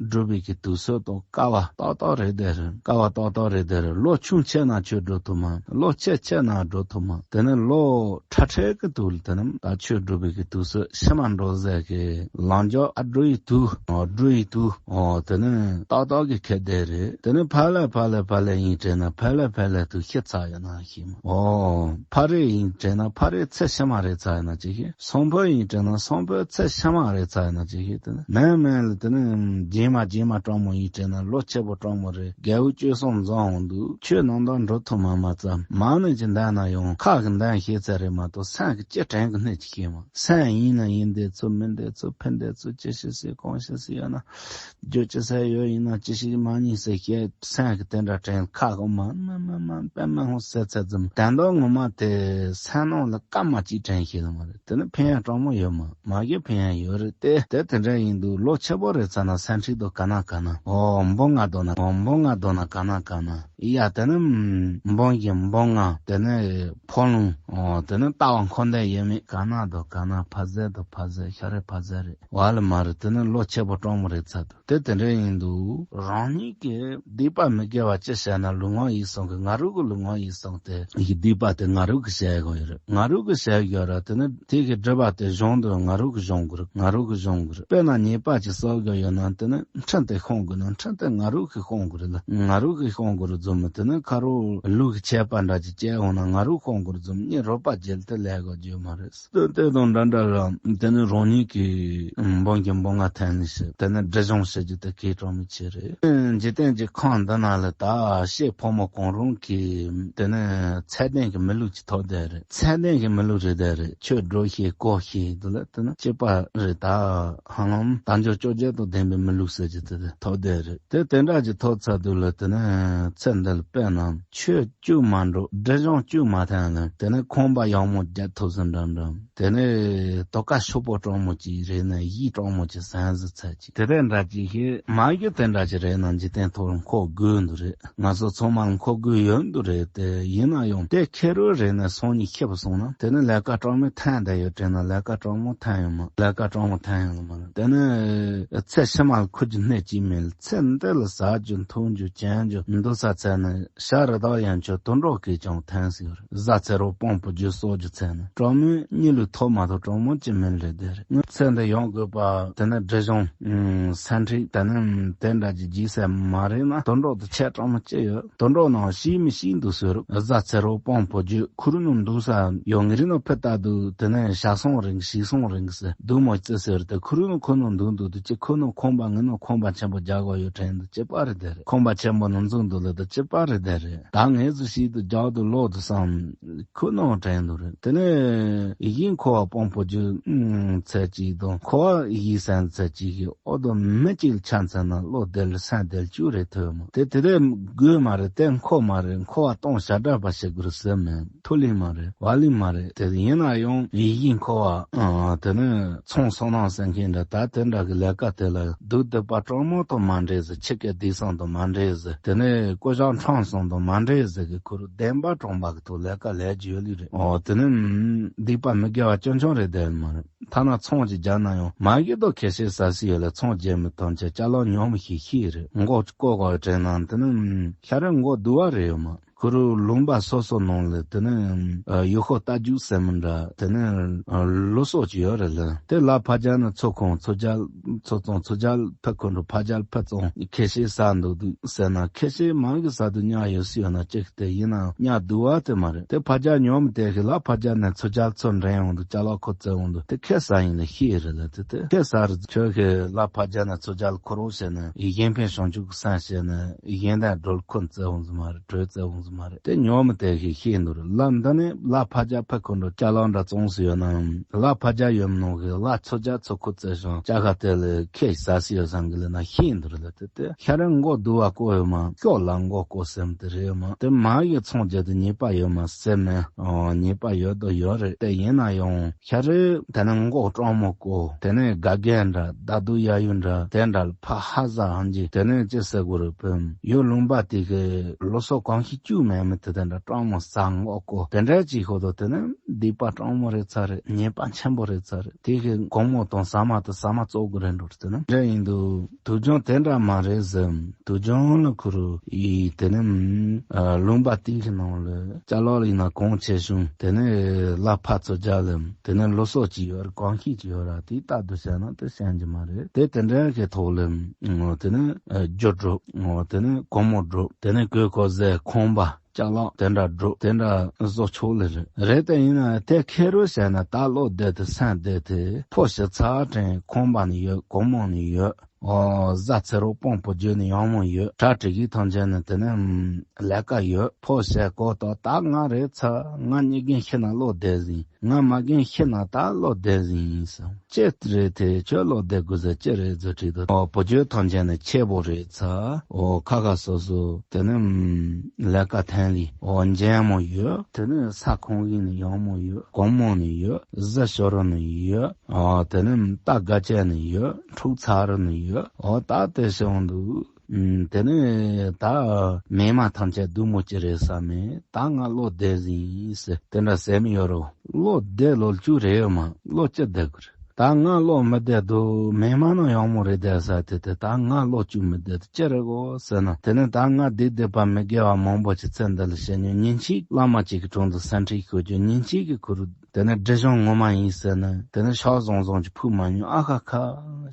སྒྲུབ་པའི་གི་དུས་ཚོད་དང་སྐལ་བ་ཏག་ཏག་རེད་དེ་རེད། སྐལ་བ་ཏག་ཏག་རེད་དེ་རེད། ལོ་ཆུང་ཆེ་ན་ཆོས་སྒྲུབ་ཐུབ་མ། ལོ་ཆེ་ཆེ་ན་སྒྲུབ་ཐུབ་མ། དེ་ནི་ལོ་ཕྲ་ཕྲན་གི་དུས་ལ་དེ་ནི་ད་ཆོས་སྒྲུབ་པའི་གི་དུས་ཚོད་ཕྱི་མ་འགྲོ་ཟེར་གི་ལང་ཇོ་ཨ་སྒྲུབ་ཡི་དུས་ཨོ་སྒྲུབ་ཡི་དུས་ཨོ་དེ་ནི་ཏག་ཏག་གི་ཁེ་དེ་རེད། དེ་ནི་ཕ་ལེ་ཕ་ལེ་ཕ་ལེ་ཡིན་དྲན་ན་ཕ་ལེ་ཕ་ལེ་དུས་ཤི་ཚར་ཡོད་ན་ཤི་མ། ཨོ་ཕ་རེ་ཡིན་དྲན་ན་ཕ་རེ་ཚེ་ཕྱི་མ་རེད་ཚར་ཡོད་ན་ཅི་ཤི། སང་ཕོད་ཡིན་དྲན་ན་སང་ཕོད་ཚེ་ཕྱི་མ་རེད་ཚར་ཡོད་ན་ཅི་ཤི། དེ་ནི་མེད་མེད་ལ་དེ་ནི་རྗེས་མ་རྗེས་མ་སྤྲང་མོ་ཡིན་དྲན་ན་ལོ་ཆེ་པོ་སྤྲང་མོ་རེད། རྒྱལ་པོ་སྤྱོད་གསུམ་འཛོམས་འོང་དུས་ཆོས་ནང་དུ་འགྲོ་ཐུབ་མ་མ་ཚར། མ་ཎི་ཅིག་འདོན་ན་ཡང་ཁ་གི་འདོན་ཤེས་ཚད་རེད་མ་གཏོགས་སེམས་ཀྱི་ཅི་དྲན་གི་སྣེ་ཅིག་ཤེས་མ། སེམས་ཡིན་ན་ཡིན་བསྡད་ཚུལ་མིན་བསྡད་ཚུལ་ཕན་བསྡད་ཚུལ་ཅི་ཤེས་སྲིད་གང་ཤེས་སྲིད་ཡོད་ན། རྒྱུ་ཅི་ཟེར་ཡོད་ཡིན་ན་ཅི་ཞིག་མ་ཉིད་ཟེར་བཤད་སེམས་ཀྱི་དེ་འདྲ་དྲན་ཁ་གོ་མ་མ་མ་མ་པད་མ་ཧོ་ཟེར་ཚད་ཙམ་དན་རྟོག་ངོ་མ་དེ་སེམས་ནང་ལ་སྐར་མ་གཅིག་དྲན་ཤེས་ལ་མ་རེད། དེ་ནི་ཕན་ཡང་སྤྲང་མོ་ཡོད་མ་མ་གི་ཕན་ཡང་ཡོད་རེད་དེ། དེ་དེ་འདྲ་ཡིན་དུས་ལོ་ཆེ་པོ་རེད་ཚ་ན་སེམས་ཁྲིད་དུ་ག་ན་ག་ན་ཨོ་འབུམ་ལྔ་དོ་ན་ཨོ་འབུམ་ལྔ་དོ་ན་ག་ན་ག་ན་ཡ་དེ་ནི་འབུམ་བཞི་འབུམ་ལྔ་དེ་ནི་འཕོ་ལུང་ཨོ་དེ་ནི་ལྟ་བ་འཁོར་འདས་ཡོད་མེད་ག་ན་དོ་ག་ན་ཕ་ཟེ་དོ་ཕ་ཟེ་ཤ་རེ་ཕ་ཟེ་རེད། བ་ལ་མ་རེད། དེ་ནི་ལོ་ཆེ་པོ་སྤྲང་མོ་རེད་ཚ་དུ། དེ་དེ་འདྲ་ཡིན་དུས་རང་ཉིད་ཀྱི་སྡིག་པ་མི་དགེ་བ་ཅི་བྱས་ན་ལུས་ངག་ཡིད་གསུམ་གྱི་ང་རང་གི་ལུས་ངག་ཡིད་གསུམ་དེ་ཡི་སྡིག་པ་དེ་ང་རང་གི་བྱས་དགོས་ཡོད་རེད། ང་རང་གི་བྱས་ཡོད་ར་དེ་ནི་དེ་གི་སྒྲིབ་པ་དེ་གཞུང་དུ་ང་རང་གི་གཞུང་དགོས་རེད། ང་རང་གི་གཞུང་དགོས་རེད། དཔེར་ན་ཉེས་པ་ཅིག་བསགས་དགོས་ཡོད་ན་དེ་ནི་འཕྲིན་དེ་ཤོང་དགོས་ན་འཕྲིན་དེ་ང་རང་གི་ཤོང་དགོས་རེད་ལ། ང་རང་གི་ཤོང་དགོས་རེད་རྫུན་མ་དེ་ནི་ཁ་རོ་ལུག་གི་ཆད་པ་འདྲ་ཅིག་བཅད་འོང་ན་ང་རང་ཤོང་དགོས་རེད་རྫུན་མ་གཉིས་རོགས་པ་བརྒྱུད་དེ་ལས་དགོས་རྒྱུ་མ་རེད། དེ་དེ་དང་འདྲ་འདྲ་ལ་དེ་ནི་རང་ཉིད་ཀྱི་འབུམ་གྱི་འབུམ་ལྔ་ཐོན་ནས་ཤི། དེ་ནི་སྒྲིབ་སྦྱོང་བྱེད་རྒྱུ་དེ་གས་གྲོགས་མི་ཆེ་རེད། འཇིག་རྟེན་གྱི་ཁམས་འདི་ན་ལ་ད་ཤེས་ཕོ་མོ་གང་རུང་གི་དེ་ནི་ཚད་ལྡན་གྱི་མི་ལུས་ཀྱི་ཐོབ་བསྡད་རེད། ཚད་ལྡན་གྱི་མི་ལུས་རེད་བསྡད་རེད། ཆོས་སྒྲུབ་ཤེས་གོ་ཤེས་འདི་ལ་དེ་ནི་གཅིག་པ་རེད། ད་ཧ་ལམ་དལ་འབྱོར་བཅོ་བརྒྱད་དང་ལྡན་པའི་མི་ལུས་ཟེར་རྒྱུ་དེ་ཐོབ་བསྡད་རེད། དེ་དེ་འདྲ་ཅིག་ཐོབ་ཚར་དུས་ལ་དེ་ནི་ཚེ་ འདི་ལ་དཔེར་ན་ཆོས་བཅུ་མ་འགྲོ། སྒྲིབ་སྦྱང་བཅུ་མ་ཐོན་ལ། དེ་ནས་ཁང་པ་ཡག་མོ་རྒྱག་ཐུབ་ས་འདྲ་འདྲ། དེ་ནས་དོ་ཀ་ཤོག་པོ་སྤྲང་མོ་ཅིག་རེད་ན་ཡིག་སྤྲང་མོ་ཅིག་ཟིན་ཟིན་ཚར་ཅིག། དེ་དེ་འདྲ་ཅིག་ཤེས་མ་གི་དེ་འདྲ་ཅིག་རེད་ན་འཇིག་རྟེན་ཐོག་མཁོ་དགོས་འདུག་རེད། ང་ཚོ་ཚང་མ་མཁོ་དགོས་ཡོད་འདུག་རེད། དེ་ཡིན་ན་ཡང་དེ་ཁེ་རོ་རེད་ན་སང་ཉིན་ཤི་བ་སོང་ན་དེ་ནི་ལས་ཀ་སྤྲང་མོ་ཐན་བསྡད་ཡོད་དྲན་ན་ལས་ཀ་སྤྲང་མོ་ཐན་ཡོད་མ། ལས་ཀ་སྤྲང་མོ་ཐན་ཡོད་མ་རེད། དེ་ནི་ཚེ་ཕྱི་མ་ལ་འཁོར་རྒྱུ་སྣེ་གཅིག་མེད་ལ། ཚེ་འདི་ལ་ཟ་རྒྱུ་འཐུང་རྒྱུ་གྱོན་རྒྱུ་འདུག་ས་ཚད་ནི་ཤ་རི་དྭགས་ཡན་ཆོད་དུད་འགྲོ་གིས་ཀྱང་ཐན་ཟིག་ཡོད་རེད། བཟའ་ཚེ་རོགས་སྤོང་པོ་རྒྱུ་གསོག་རྒྱུ་ཚད་ནི་སྤྲང་མོའི་གཉིད་ལུག་ཐོབ་མ་ཐོབ་སྤྲང་མོ་ཅི་མིན་རེད་དེ་རེད། ངས་ཚེ་འདི་ཡོང་དགོས་པ་དེ་ནི་སྒྲིབ་སྦྱང་ཨུམ། སེམས་ཁྲལ་དེ་ནི་དེ་འདྲ་ཅིག་བགྱིས་ས་མ་རེད་ན་དུད་འགྲོ་དེ་ཆེ་དྲགས་མོ་ཅི་ཡོད། དུད་འགྲོ་ནང་ཤི་མི་ཤི་འདུག་ཟེར། བཟའ་ཚེ་རོགས་སྤོང་པོ་རྒྱུ་ཁུར་ནང་འདུག་ས་ཡོད་ངེས་རེད་ནོ། ཕི་ལྟ་འདུག་དེ་ནི་ཞག་སོང་རིང་ཞིག་སོང་རིང་ཟེར་སྡུག་མོ་ཅི་ཟེར། དེ་ཁུར་ནང་ཁོ་ནང་འདུག་འདུག་དེ་ཅི་ཁོ་ནང་ཁང་པ་ངེས་ནང་ཁང་པ་ཆེན་པོ་རྒྱག་དགོས་ཡོད་དྲན་འདུག་ཅི་པ་རེད་དེ་རེད། ཁང་པ་ཆེན་པོ་ནང་འཛུལ་འདུག་ལ་དེ་ཅི་པ་རེད་དེ་རེད། ད་ངས་ཚོ་ཤི་འདུག་རྒྱག་འདུག་ལོག་འདུག་བསམ། ཁོ་ནང་དྲན་འདུག་རེད། དེ་ནས་ཡིད་བཞིན་འཁོར་བ་སྤོང་པོ་རྒྱུ་ཚད་ཅིག་དང་འཁོར་བ་ཡིད་བཞིན་ཚད་ཅིག་གི་ཨོ་དོ་མི་གཅིག་ལ་ཆ་མཚོན་ན་བློ་བདེ་ལ་སེམས་བདེ་ལ་བཅུག་རེད་ཐོས་མོ། དེ་དེ་དེ་དགོས་མ་རེད། དེ་འཁོར་མ་རེད། འཁོར་བ་སྟོང་ཞབས་བྲག་པ་ཞིག་དགོས་ཟེར་མེད། ཐུ་ལི་མ་རེད། བ་ལི་མ་རེད། དེ་ཡིན་ན་ཡང་ཡིད་བཞིན་འཁོར་བ་དེ་ནི་ཚོང་སོ་ནང་ཟེར་མཁན་འདྲ་ད་དེ་འདྲ་གི་ལས་ཀ་དེ་ལ་སྡུག་སྡུག་པ་སྤྲང་མོ་དང་མ་འདྲེས་ཟེར། ཁྱི་སྐད་སྡིག་སང་དང་མ་འདྲེས་ཟེར། དེ་ནི་ཀོ་ཤང་ཁྲང་སང་དང་མ་འདྲེས་ཟེར་གི་ཁུར་བདེན་པ་སྤྲང་པ་གི་ཐོག་ལས་ཀ་ལས་རྒྱུ་ཡོད་ལི་རེད། ཨོ་དེ་ནི་སྡིག་པ་མི་དགེ་བ་ཆུང་ཆུང་རེད་དེ་མ་རེད། ཐ་ན་ཚོང་ཅིག་རྒྱག་ན་ཡང་མ་གི་དོ་ཁེ་ཤེས་ས་སི་ཡོད་ལ་ཚོང་རྒྱག་མི་ཐམས་ཅད་ཅ་ལག་ཉོ་མི་ཤེས་ཤེས་རེད། མགོ་ལྐོག་ག་དྲན་ན་དེ་ནི་ཤ་རེ་མགོ་སྡུག་བ་རེད་ཡོད་མ། ཁུ་རུ་ལུང་པ་སོ་སོ་ནང་ལ་དེ་ནི་ཡུལ་ཤོག་རྟ་རྒྱུག་ཟེར་མི་འདྲ་དེ་ནི་ལུགས་སྲོག་ཅིག་ཡོད་རེད་ལ། དེ་ལ་ཕ་རྒྱལ་ནི་ཚོ་ཁོང་ཚོ་རྒྱལ་ཚོ་བཙོང་ཚོ་རྒྱལ་ཕ་ཁུ་རུ་ཕ་རྒྱལ་ཕ་བཙོང་ཁེ་ཤེས་ས་འདུག་འདུག་ཟེར་ན་ཁེ་ཤེས་མང་གི་ས་དུ་ཉག་ཡོད་སུ་ཡོད་ན་ཅིག་དེ་ཡིན་ན་ཉག་སྡུག་བ་དེ་མ་རེད། དེ་ཕ་རྒྱལ་ཉོམ་དེ་གི་ལ་ཕ་རྒྱལ་ནས་ཚོ་རྒྱལ་ཚོ་འདྲེན་ཡོང་དུ་ཅ་ལག་ཁོ་བཙལ་ཡོང་དུ་དེ་ཁེ་ས་ཡིན་ལ་ཤི་ཡི་རེད་ལ། དེ་དེ་ཁེ་ས་རེད། ཁྱོད་གི་ལ་ཕ་རྒྱལ་ནས་ཚོ་རྒྱལ་ཁོ་རོ་བྱས་ནས་གཞན་ཕན་བྱང་ཆུབ་ཀྱི་སེམས་བྱས་ནས་གཞན་དང་སྒྲོལ་ཁོ་བཙལ་ཡོང་ཟི་མ་རེད། གྲོས་བཙལ་ཡོང་ཟི་མ་རེད། དེ་ཉོམ་དེ་གི་ཤི་འདུག་རེད་ལ། འདི་ནི་ལ་ཕ་རྒྱལ་ཕ་ཁོ་འགྲོ་ཅ་ལག་འདྲ་བཙོང་སུ་ཡོད་ན་ལ་ཕ་རྒྱལ་ཡོད་མ་ནོ་གི་ལ་ཚོ་རྒྱལ་ཚོ་ཁོ་བཙལ་བྱང་ཅ་ག་དེ་ལ་ཁེ་ས་སུ་ཡོད་སང་གི་ལ་ན་ཤི་འདུག་རེད་ལ། དེ་དེ་ཤ་རེ་མགོ་སྡུག་བ་བཀོ་ཡོད་མ་སྐྱོ་ལ་མགོ་བཀོ་སེམས་དེ་རེད་ཡོད་མ། དེ་མ་ཡི་ཚོང་རྒྱག་དུ་ཉེས་པ་ཡོད་མ་སེམས་ནས་ཨོ་ཉེས་པ་ཡོད་དོ་ཡོད་རེད། དེ་ཡིན་ན་ཡང་ཤ་རེ་དེ་ནི་མགོ་སྤྲང་མོ་བཀོ་དེ་ནི་དགའ་རྒན་འདྲ་ད་དུ་ཡ་ཡུ་འདྲ་དེ་འདྲ་ལ་ཕ་ཧ་ཟ་ཧང་ཅི་དེ་ནི་ཅི་ཟེར་དགོས་རེད། བུམ་ཡུལ་ལུང་པ་དེ་གི་ལོ་སོ་གང་ཤི་བཅུག་མེད་མི་དེ་དེ་འདྲ་སྤྲང་མོ་ཟ་མགོ་བཀོ་དེ་འདྲ་ཅིག་ཤོད་དོ་དེ་ནི་སྡིག་པ་སྤྲང་མོ་རེད་ཚ་རེད། ཉེས་པ་ཆེན་པོ་རེད་ཚ་རེད། དེ་གི་གོང་མོ་དང་ཟ་མ་དང་ཟ་མ་བཙོག་དགོས་རེད་འགྲོ་རེད། དེ་ནི་འདྲ་ཡིན་དུ་དུ་ལྗོངས་དེ་འདྲ་མ་རེད་ཟེར། དུ་ལྗོངས་ལ་ཁུ་རུ་ཡི་དེ་ནི་ཨ་ལུང་པ་དེ་གི་ནང་ལ་ཅ་ལག་ལ་ཡིན་ན་གོང་ཆེ་ཆུང་དེ་ནི་ལ་ཕ་ཚོ་རྒྱ་ལ་དེ་ནི་ལོ་སོ་ཅིག་ཡོད་རེད། གང་ཤེས་ཅིག་ཡོད་ར་དེ་ལྟ་དུ་བྱས་ན་དེ་ཤན་གྱི་མ་རེད། དེ་དེ་འདྲ་གི་ཐོག་ལ་དེ་ནི་རྒྱུ་སྒྲུབ་དེ་ནི་གོང་མོ་སྒྲུབ་དེ་ནི་གོས་ཁོ་ཟས་ཁང་པ་ཅ་ལག་དེ་འདྲ་སྒྲུབ་དེ་འདྲ་བཟོ་ཆོག་ལེ་རེད། རེད་དེ་ཡིན་ན་དེ་ཁེ་རུ་བྱས་ན་ད་བློ་བདེ་དེ་སེམས་བདེ་དེ་ཕོ་ཞི་ཚ་དྲན་ཁང་པ་ནི་ཡོད། གོང་མོ་ནི་ཡོད། ཨོ་བཟའ་ཚེ་རོགས་སྤོང་པོ་རྒྱུ་ནི་ཡང་མོ་ཡོད། གྲ་སྒྲིག་གི་ཐང་ཆེན་ནི་དེ་ནི་ལས་ཀ་ཡོད། ཕོ་ཞི་གོ་ཏོ་ད་ང་རེད་ཚ་ང་གཉིས་རྒན་ཤི་ན་བློ་བདེ་ཟིན། ང་མ་རྒན་ཤི་ན་ད་བློ་བདེ་ཟིན་ཡིན་སམ། ཅི་རེད་དེ་ཁྱོད་བློ་བདེ་དགོས་ཟེར་ཅི་རེད་ཟེར་དྲིས་དུས། ཨོ་བུ་རྒྱུད་ཐམས་ཅད་ནི་ཆེ་བོ་རེད་ཚ། ཨོ་ཁ་ཁ་སོ་སོ་དེ་ནི་ལས་ཀ་ཐན་ལི་ཨོ་འཇན་མོ་ཡོད། དེ་ནི་ས་ཁོང་གི་ནི་ཡང་མོ་ཡོད། གོང་མོ་ནི་ཡོད། གཟི་ཤོ་རུ་ནི་ཡོད། ཨོ་དེ་ནི་རྟ་དགའ་ཅན་ནི་ཡོད། འཁྲུག་ཚ་རུ་ནི་ཡོད། ཨོ་ད་དེ་བྱུང་འདུག་ཨུམ། དེ་ནས་ད་མི་མང་ཐམས་ཅད་སྡུག་མོ་ཅི་རེད་བསམ་མེད། ད་ང་བློ་བདེ་ཟིན་ཟེར་དེ་འདྲ་ཟེར་མི་ཡོད་རོ། བློ་བདེ་ལོ་ལྕུག་རེད་ཡོད་མ། བློ་ཅི་བདེ་དགོས་རེད། ད་ང་བློ་མི་བདེ་འདུག་མི་མང་ནང་ཡག་མོ་རེད་བསྡད་ས་དེ་དེ་ད་ང་བློ་ལྕུག་མི་བདེ་འདུག་ཅི་རེད་གོ་ཟེར་ན། དེ་ནས་ད་ང་བདེ་བདེ་པ་མི་དགེ་བ་མང་པོ་ཅིག་ཚེ་འདི་ལ་བྱེད་མྱོང་ཉིན་གཅིག་བླ་མ་གཅིག་གི་དྲུང་དུ་སེམས་ཁྲལ་ཤོད་རྒྱུ་ཉིན་གཅིག་གི་ཁུ་རུ་དེ་ནས་སྒྲིབ་སྦྱང་ངོ་མ་ཡིན་ཟེར་ན། དེ་ནས་ཕྱག་བཟང་བཟང་ཅིག་ཕུལ་མ་མྱོང་ཨ་ཁ་ཁ་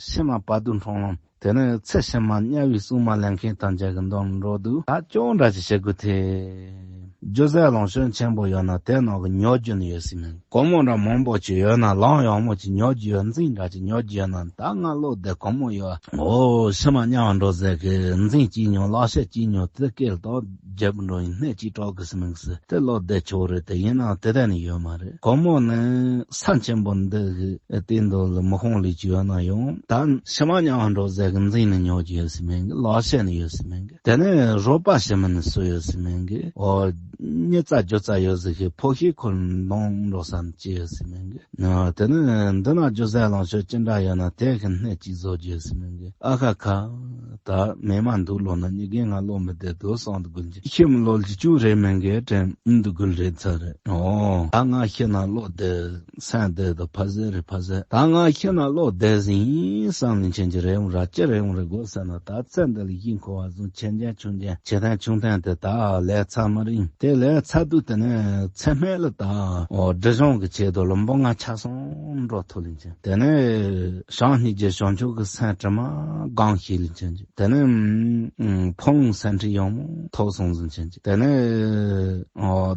ཕྱི་མ་བར་དོ་འཁྲུངས་ལམ། དེ་ནས་ཚེ་ཕྱི་མ་དམྱལ་བའི་སྲུང་མ་ལེན་མཁན་དང་བཅས་ཀྱི་འདོམ་འགྲོ་དུས་ད་ཅོག་འདྲ་ཅིག་བྱེད་དགོས་ཐལ། རྒྱུ་ཟས་ལོངས་སྤྱོད་ཆེན་པོ་ཡོད་ན་དེ་ནང་གི་ཉོ་རྒྱུ་ནི་ཡོད་སྲིད་མིན། སྒོར་མོ་འདྲ་མང་པོ་ཅིག་ཡོད་ན་ལང་ཡག་མོ་ཅིག་ཉོ་རྒྱུ་ཡོད་འཛིང་འདྲ་ཅིག་ཉོ་རྒྱུ་ཡོད་ན་ད་ང་བློ་བདེ་སྒོར་མོ་ཡོད་ཨོ་ཕྱི་མ་དམྱལ་བ་འགྲོ་ཟེར་གི་འཛིང་གཅིག་ཉོ་ལག་ཤེས་གཅིག་ཉོ་དེ་སྐད་ལ་ཏོག་རྒྱལ་པོ་འགྲོ་ཡིན་སྣེ་གཅིག་གྲོགས་གི་སི་མིང་སི་དེ་བློ་བདེ་ཆོག་རེད། དེ་ཡིན་ནའང་དེ་ལྟ་ནི་ཡོད་མ་རེད། དགོང་མོ་ནི་ས་ཆེན་པོ་འདི་གི་སྟེང་དུ་ལ་མི་ཁོང་ལས་ཀྱི་ཡོད་ན་ཡང་ད་ཕྱི་མ་ཉང་འགྲོ་ཟེར་གི་འཛིན་ནི་ཉོ་རྒྱུ་ཡོད་སི་མིང་གི་ལག་ཤེས་ནི་ཡོད་སི་མིང་གི་དེ་ནི་རོགས་པ་ཞི་མི་ནི་སུ་ཡོད་སི་མིང་གི་ཨོ་ཉི་ཙ་རྒྱུ་ཙ་ཡོད་ཟི་གི་ཕོ་ཤི་ཁོར་འདོང་འགྲོ་ས་ནི་ཅི་ཡོད་སི་མིང་གི་དེ་ནི་འདི་ན་རྒྱུ་ཟས་ལོངས་སྤྱོད་ཅི་འདྲ་ཡོད་ན་དེ་གི་སྣེ་གཅིག་བཟོ་རྒྱུ་ཡོད་སི་མིང་གི་ཨ་ཁ་ཁ། ད་མེ་མ་འདུག་ལོ་ན་ཉི་གེ་ང་ལོ་མི་བདེ་འདུག་སོང་དུ་དགུལ་གྱི་ཤི་མི་ལོ་ལི་ཅུང་རེད་མེན་གེ་དྲན་འདུག་དགུལ་རེད་ཚར་རེད། ཨོ་ད་ང་ཤི་ན་ལོ་བདེ་སན་བདེ་དུ་ཕ་ཟེ་རེད་ཕ་ཟེ། ད་ང་ཤི་ན་ལོ་བདེ་ཟིན་བསམ་ནས་ཆེན་གྱི་རེད་འོང་ར་ཅི་རེད་འོང་རེད་དགོས་ཟེར་ན། ད་ཚེ་འདི་ལ་ཡིན་ཁོ་བ་བཟུང་ཆེན་ཅན་ཆུང་ཅན་ཆེ་ཐན་ཆུང་ཐན་དེ་ད་ལས་ཚ་མ་རིང་དེ་ལས་ཚ་དུས་དེ་ནས་ཚེ་སྨད་ལ་ད་ཨོ་སྒྲིབ་སྦྱོང་གི་ཆེད་དུ་ལ་འབུ་ང་ཆ་སོང་འགྲོ་ཐུབ་ལེན་ཆེན། དེ་ནས་བྱང་སྙིང་རྗེ་བྱང་ཆུབ་ཀྱི་སེམས་དྲི་མ་སྒང་ཞིག་ལ་ཅན་གྱི་དེ་ནས་ཕུང་སེམས་ཁྲིད་ཡང་མོ་ཐོབ་སོང་ཟིན་ཅན་གྱི་དེ་ནས་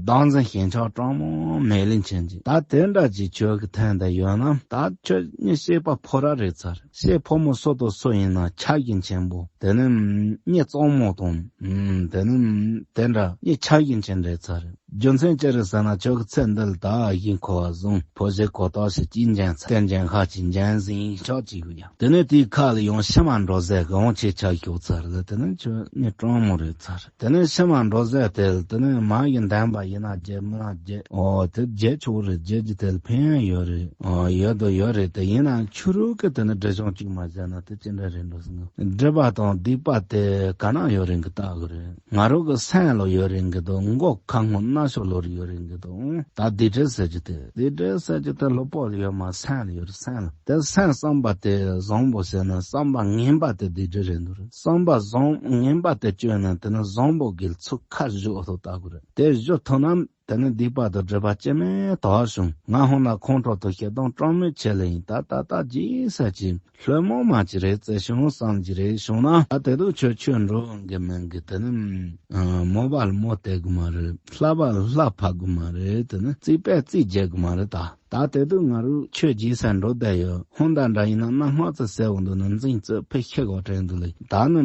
བདག་འཛིན་ཞེན་ཆགས་སྤྲང་མོ་མེད་ལེན་ཅན་གྱི་ད་དེ་འདྲ་ཅིག་ཁྱོད་ཀྱི་ཐན་དང་ཡོད་ན་ད་ཁྱོད་ཉིད་ཤེས་པ་ཕོ་ར་རེད་ཚར། ཤེས་ཕོ་མོ་སོ་དང་སོ་ཡིན་ན་ཆགས་ཞེན་ཆེན་པོ་དེ་ནས་ཉིད་གཙང་མོ་དང་དེ་ནས་དེ་འདྲ་ཉིད་ཆགས་ཞེན་ཆེན་རེད་ཚར། རྒྱུ་མཚན་ཅི་རེད་ཟེར་ན་ཁྱོད་ཀྱི་ཚེ་འདི་ལ་ད་ཡིན་ཁོ་བ་བཟུང་ཕོ་ཞེ་གོ་ཏོག་ཞེ་གཅིག་འཇན་ཚ་བསྟན་འཇན་ཁ་གཅིག་འཇན་ཟིན་ཆོག་ཅིག་ཡོད་ཡ། དེ་ནས་དེའི་ཁ་ལ་ཡང་ཕྱི་མ་འགྲོ་ཟེར་གི་འོང་ཆེ་ཆགས་ཤོག་ཚར་ལ་དེ་ནས་ཁྱོད་ནི་སྤྲང་མོ་རེད་ཚར། དེ་ནས་ཕྱི་མ་འགྲོ་ཟེར་དེ་ལ་དེ་ནས་མ་ཡིན་ལྡན་པ་ཡིན་ན་རྒྱལ་མི་ན་རྒྱལ་ཨོ་དེ་རྒྱལ་ཆོག་རེད། རྒྱལ་གྱི་དེ་ལ་ཕན་ཡོན་ཡོད་རེད། ཨོ་ཡོད་དོ་ཡོད་རེད། དེ་ཡིན་ན་ཆུ་རུ་གི་དེ་ནས་འདྲི་སྦྱོང་བཅུག་མ་བྱས་ན་དེ་ཅི་འདྲ་རེད་འགྲོ་སོང་། སྒྲིབ་པ་དང་སྡིག་པ་དེ་ག་ན་ཡོད་རིང་གི་ལྟ་གི་རེད། ང་རང་གི་སེམས་ལ་ཡོད་རིང་གི་དང་མགོ་ཁ་ངོ་སྣ་ཤོག་ལོར་ཡོད་རིང་གི་དང་ད་སྡིག་སྒྲིབ་ཟེར་རྒྱུ་དེ། སྡིག་སྒྲིབ་ཟེར་རྒྱུ་དེ་ལུས་པོ་ལ་ཡོད་མ་སེམས་ལ་ཡོད་རེད། སེམས་ལ་དེ་སེམས་བསམ་པ་དེ་བཟང་པོ་ཟེར་ན་བསམ་པ་ངན་པ་དེ་སྡིག་སྒྲིབ་རེད་འདུག་རེད། བསམ་པ་བཟང་ངན་པ་དེ་བཅོས་ན་དེ་ནི་བཟང་པོ་གི་ཚུགས་ཁ་བཞོ་ཐུབ་ལྟ་གི་རེད། དེ་བཞོ་ཐུབ་ན། དེ་ནི་སྡིག་པ་དང་སྒྲིབ་པ་སྐྱེ་མེད་དག་བྱུང་། ང་ཧོ་ན་ཁོང་ཁྲོ་དང་ཞེ་སྡང་སྤྲང་མོའི་ཆེད་ལ་ཡིན། ད་ད་ད་རྗེས་ས་ཅིག་ལྷོད་མོ་མ་ཅི་རེད་བརྩེ་བྱུང་བསམ་གྱི་རེད་བྱུང་ན་ད་དེ་དུ་ཁྱོད་ཆོས་འགྲོ་གི་མིན་གི། དེ་ནི་མོ་བ་ལ་མོ་སྟེར་གི་མ་རེད། ལྷ་བ་ལ་ལྷ་ཕབ་གི་མ་རེད། དེ་ནི་རྩིས་པས་རྩིས་རྒྱག་གི་མ་རེད། ད་ད་དེ་དུ་ང་རུ་ཆོས་རྗེས་ས་འགྲོ་བསྡད་ཡོད། ཧོན་ད་འདྲ་ཡིན་ན་སྣ་སྔགས་ཙི་གསལ་བོ་འདུག་ན་འཛིན་རྩོད་ཕེ་ཤེ་གོ་དྲན་འདུག་ལེ། ད་ནི་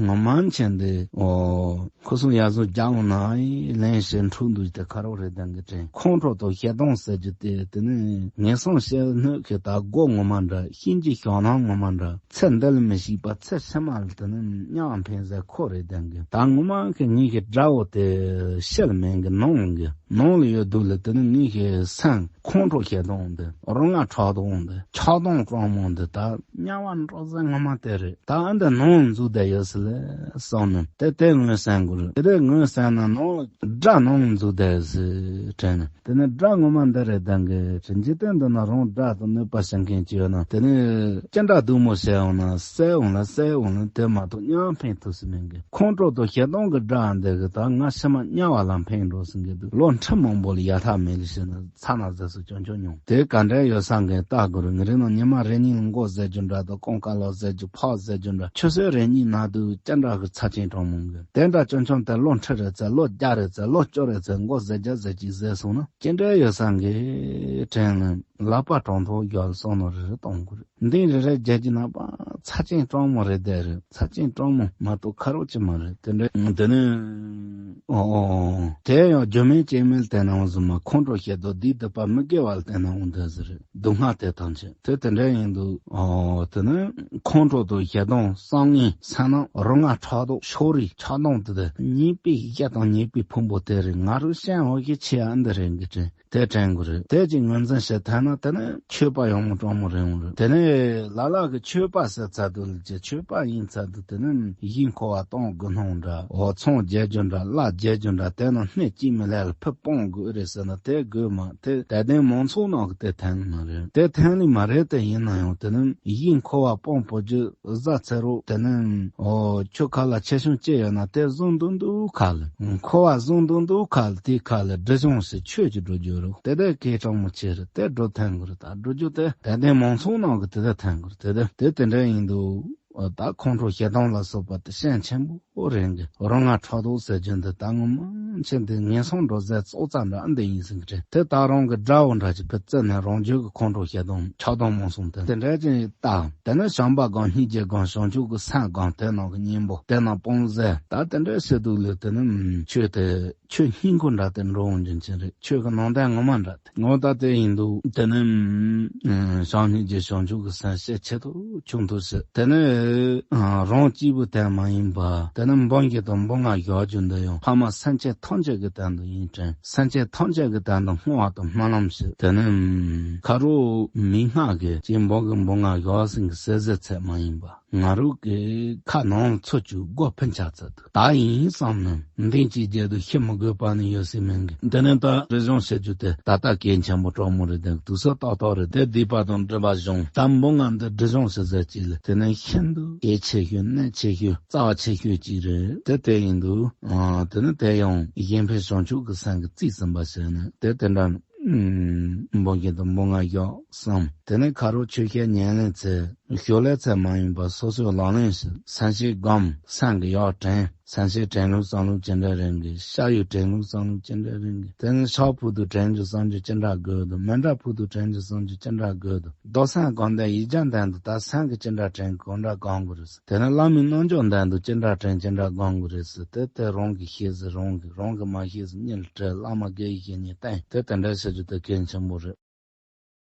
ངོ་མ་མཁྱེན་དེ་ཨོ། ཁུ་སུམ་ཡ་སུ་རྒྱ་འོང་ན་ཨེ་ལན་ཞེ་འཁྲུག་འདུག་དེ་ཁ་རོག་རེད་ལྡན་གི་དྲན། ཁོང་ཁྲོ་དང་ཞེ་སྡང་ཟེར་རྒྱུ་དེ་དེ་ནི་ངན་སོང་ཤེས་སྣོད་ཀྱི་ད་སྒོ་ངོ་མ་འདྲ། གཤིན་རྗེ་ཞག་ནང་ངོ་མ་འདྲ། ཚེ་འདི་ལ་མི་ཤིགས་པ་ཚེ་ཕྱི་མ་ལ་དེ་ནི་མྱང་འཕེན་ཟེར་ཁོ་རེད་ལྡན་གི། ད་ངོ་མ་གི་ངེད་ཀྱི་དགྲ་བོ་དེ་ཤེལ་མེན་གི་ནང་གི་ནང་ལ་ཡོད་འདུག་ལ། དེ་ནི་ངེད་ཀྱི་སེམས། ཁོང་ཁྲོ་ཞེ་སྡང་འདི། རོ་མངར་ཕྲག་དོག་འདི། ཆགས་སྡང་སྤྲང་མོ་འདི། ད་དམྱལ་བ་འགྲོ་ཟེར་ངོ་མ་དེ་རེད། ད་ཨ་འདི་ནང་འཛུལ་བསྡད་ཡོད་སི་ལེ་བསམ་ནས་དེ་དེ་ངོས་སེམས་དགོས་རེད། དེ་དེ་ངོས་སེམས་ན་ནང་དགྲ་ནང་འཛུལ་བསྡད་ཡོད་སི་དྲན་ནས། དེ་ནས་དགྲ་ངོ་མ་འདི་རེད་ལྡན་གི་དྲན། འཇིག་རྟེན་འདི་ན་རང་དགྲ་དང་གནོད་པ་བྱེད་མཁན་ཅིག་ཡོད་ན་དེ་ནས་ཅི་འདྲ་སྡུག་མོ་བྱས་འོང་ན་བསད་འོང་ལ་བསད་འོང་ལ་དེ་མ་གཏོགས་མྱང་འཕེན་ཐུབ་སི་མེད་གི། ཁོང་ཁྲོ་དང་ཞེ་སྡང་གི་དགྲ་འདི་གི་ད་ང་ཕྱི་མ་དམྱལ་བ་ལ་འཕེན་འགྲོ་སི་གི་འདུག་ལོ་ཁྲི་མང་པོ་ལ་ཡ་ཐག་མེད་ལ་ཤི་ན། ཚ་ན་ཟེར་སུ་སྐྱོན་ཆོག་མྱོང་། དེ་ག་འདྲ་ཡོད་ས་འགན་ལྟ་དགོས་རེད། ངི་རེ་ན་ཉི་མ་རེ་གཉིས་ལ་མགོ་ཟེར་རྒྱུ་འདྲ་དང་ཀོང་ཀ་ལོ་ཟེར་རྒྱུ་ཕག་ཟེར་རྒྱུ་འདྲ། ཆུ་ཚོད་རེ་གཉིས་ན་དུ་ཅི་འདྲ་གི་ཚ་ཅན་གྲང་མོ་གི་དེ་འདྲ་སྐྱོན་ཆོག་དེ་ལོ་ཁྲི་རེ་ཚེ་ལོ་བརྒྱ་རེ་ཚེ་ལོ་བཅུ་རེ་ཚེ་མགོ་ཟེར་རྒྱ་ཟེར་གྱི་ཟེར་སོང་ན་ཅི་འདྲ་ཡོད་ས་འགན་དྲན་ལ་ལག་པ་གྲོང་ཐོག་རྒྱལ་སོང་ནོ་རེ་རེ་གཏོང་དགོས་རེད། འདི་རེ་རེ་རྒྱལ་གྱི་ནག་པ་ཚ་ཅན་གྲང་མོ་རེད་དེ་རེད། ཚ་ཅན་གྲང་མོ་མ་གཏོགས་ཁ་རོག་ཅི་མ་རེད། དེ་འདྲ་དེ་ནི་ཨོ་ཨོ་དེ་ཡང་རྒྱུ་མེད་རྐྱེན་མེད་བལྟས་ན་འོང་ཟུ་མ་ཁོང་ཁྲོ་ཞེ་སྡང་སྡིག་སྡིག་པ་མི་དགེ་བ་བལྟས་ན་འོང་དེ་ཟེར་རེད། སྡུག་བསྔལ་དེ་ཐམས་ཅད་དེ་དེ་འདྲ་ཡིན་འདུག་ཨོ་དེ་ནི་ཁོང་ཁྲོ་དང་ཞེ་སྡང་བསམ་ངན་སེམས་ནང་རོ་མངར་ཕྲག་དོག་ཕྱོགས་རིས་ཆགས་སྡང་དེ་དེ་ཉེས་པའི་གཞི་དང་ཉེས་པའི་ཕུང་པོ་དེ་རེད། ང་རུ་ཤན་འོ་ཞིག་ཆེ་ཡ་འདི་རེད་འགི་དྲན། དེ་དྲན་དགོས་རེད། དེ་ཅིག་ངོས་འཛིན་བྱེད་ཐལ་ན་དེ་ནི་ཆོས་པ་ཡོང་མོ་སྤྲང་མོ་རེད་འོང་རེད། དེ་ནི་ལ་ལ་གི་ཆོས་པ་ཟེར་ཚར་དུས་ལ་ཅི་ཆོས་པ་ཡིན་ཚར་དུས་དེ་ནི་ཡིད་འཁོར་བ་གཏོང་དགོས་སྣང་འདྲ། འོ་ཚོང་རྒྱལ་རྒྱུ་འདྲ། བླ་རྒྱལ་རྒྱུ་འདྲ། དེ་ནི་སྣེ་གཅིག་མི་ལས་ལ་ཕུ་སྤོང་དགོས་རེད་ཟེར་ན་དེ་དགོས་མ་དེ་དད་ལྡན་མང་ཚོགས་ནང་གི་དེ་ཐན་ལི་མ་རེད། དེ་ཐན་ལི་མ་རེད། དེ་ཡིན་ན་ཡང་དེ་ནི་ཡིད་འཁོར་བ་སྤོང་བོ་རྒྱུ། བཟའ་ཚེ་རོགས་དེ་ནི་ཨོ་ཁྱོད་ཁ་ལ་ཆེ་ཆུང་ཅི་ཡོད་ན་དེ་བཟུང་འདུག་འདུག་ཁ་ལ། འཁོར་བ་བཟུང་འདུག་འདུག་ཁ་ལ་དེ་ཁ་ལ་སྒྲིབ་སྦྱོང་ཞིག་ཆོས་ཀྱི་སྒྲུབ་རྒྱུ་རུ་དེ་དེ་སྐད་གྲགས་མོ་ཆེ་རུ་དེ་སྒྲུབ་ཐན་དགོས་རུ་ད་སྒྲུབ་རྒྱུ་དེ་དད་ལྡན་མང་ཚོགས་ནང་གི་དེ་དེ་ཐན་དགོས་རུ་དེ་དེ་དེ་དེ་འདྲ་ཡིན་འདུག་ཨོ་ད་ཁོང་ཁྲོ་ཞེ་སྡང་ལ་སོགས་པ་དེ་ཤན་ཆེན་པོ། ཨོ་རེད་གི། རང་ང་ཕྲག་དོག་ཟེར་རྒྱུ་འདི་ད་ངོ་མ་ཆེ་འདི་ངན་སོང་འགྲོ་ཟེར་ཙོག་ཙ་འདྲ་འདི་ཡིན་ཟིན་གི་རེད། དེ་ད་རང་གི་དགྲ་བོ་འདྲ་ཅིག་གི་རྩི་ནས་རང་རྒྱུད་ཀྱི་ཁོང་ཁྲོ་ཞེ་སྡང་ཆགས་སྡང་མང་སོང་དེ་དེ་འདྲ་ཅིག་ད། དེ་ནས་བྱམས་པ་སྒོམ། སྙིང་རྗེ་སྒོམ། བྱང་ཆུབ་ཀྱི་སེམས་སྒོམ། དེ་ནང་གི་གཉེན་པོ་དེ་ནང་སྤོང་ཟེར། ད་དེ་འདྲ་བྱེད་དུས་ལ་དེ་ནི་ཆོས་དེ་ཆོས་སྙིང་པོ་འདྲ་དེ་འགྲོ་འོང་རྒྱུ་ཅན་རེད། ཆོས་ཀྱི་ནང་དོན་ངོ་མ་འདྲ། ངོ་ད་དེ་ཡིན་འདུག་དེ་ནི་བྱམས་སྙིང་རྗེ་བྱང་ཆུབ་ཀྱི་སེམས་བསྐྱེད་ཆེད་དུ་ཆུང་དུ་བྱེད། དེ་ནི་རང་གཅིག་པུ་དེ་མ་ཡིན་པ། དེ་ནི་འབུམ་བཞི་དང་འབུམ་ལྔ་བཞག་རྒྱུ་འདི་ཡང་ཕ་མ་སེམས་ཅན་ཐམས་ཅད་ཀྱི་དོན་དུ་ཡིན་དྲན། སེམས་ཅན་ཐམས་ཅད་ཀྱི་དོན་དུ་བསྔོ་བ་དང་སྨོན་ལམ་བྱེད། དེ་ནི་ཁ་རོག་མི་སྔགས་ཀྱི་ཅིག་འབུམ་གྱི་འབུམ་ལྔ་བཞག་ཟིན་གྱི་ཟེར་ཟེར་ཚད་མ་ཡིན་པ། ང་རང་གི་ཁ་ནང་ཚུད་ཀྱི་སྒོ་ཕུན་ཆགས་ཚད་དུ་ད་ཡིན་བསམ་ནས་མདུན་གྱི་རྒྱལ་དུ་ཤི་མི་དགོས་པ་ནི་ཡོད་སྲིད་མིན་གི། འདི་ནི་ད་སྒྲིབ་སྦྱོང་བྱེད་རྒྱུ་དེ་ད་ལྟ་གལ་ཆེན་པོ་དྲག་མོ་རེད། དེ་དུས་ཚོད་ཏག་ཏག་རེད། དེ་སྡིག་པ་དང་སྒྲིབ་པ་སྦྱོང་། ད་འབུམ་ལྔ་འདི་སྒྲིབ་སྦྱོང་བྱེད་ཟེར་ཅིག་ལ་དེ་ནི་ཤིན་ཏུ་གལ་ཆེ་ཤོས་གནད་ཆེ་ཤོས་རྩ་བ་ཆེ་ཤོས་ཅིག་རེད། དེ་དེ་ཡིན་དུས་དེ་ནི་དེ་ཡང་གཞན་ཕན་བྱང་ཆུབ་ཀྱི་སེམས་ཀྱིས་རྩིས་ཟིན་པ་བྱས་ནས་དེ་དེ་འདྲ། འབུམ་བཞི་དང་འབུམ་ལྔ་བཞག་བསམ། དེ་ནས་ཁ་རོག་ཆོས་བཤད་ཉན་ལེན་ཚེ་ཞོར་ལས་ཚད་མ་ཡིན་པར་སོ་སོའི་ལག་ལེན་བྱེད། སེམས་བསྐྱེད་སྒོམ། སེམས་ཀྱི་ཡག་དྲན། སེམས་བསྐྱེད་དྲན་ལུགས་བསམ་ལུགས་ཅི་འདྲ་རེད་གི། བཤད་ཡུལ་དྲན་ལུགས་བསམ་ལུགས་ཅི་འདྲ་རེད་གི། དེ་ནས་ཕྱག་ཕུལ་དུས་དྲན་རྒྱུ་བསམ་རྒྱུ་ཅི་འདྲ་དགོས་འདུག་མཎྜལ་ཕུལ་དུས་དྲན་རྒྱུ་བསམ་རྒྱུ་ཅི་འདྲ་དགོས་འདུག་རྡོར་སེམས་སྒོམ་དང་ཡིག་བརྒྱ་འདོན་དུས་ད་སེམས་ཀྱི་ཅི་འདྲ་དྲན་གང་འདྲ་སྒོམ་དགོས་རེད། དེ་ནས་བླ་མའི་རྣལ་འབྱོར་འདོན་དུས་ཅི་འདྲ་དྲན་ཅི་འདྲ་སྒོམ་དགོས་རེད་ཟེར། དེ་དེ་རང་གིས་ཤེས་ཟེར། རང་གིས་རང་གིས་མ་ཤེས་ཟེར་མི་ལ་དྲི། བླ་མ་དགེ་བའི་བཤེས་གཉེན་བསྟེན། དེ་དེ་འདྲ་བྱེད་རྒྱུ་དེ་གལ་ཆེན་པོ་རེད།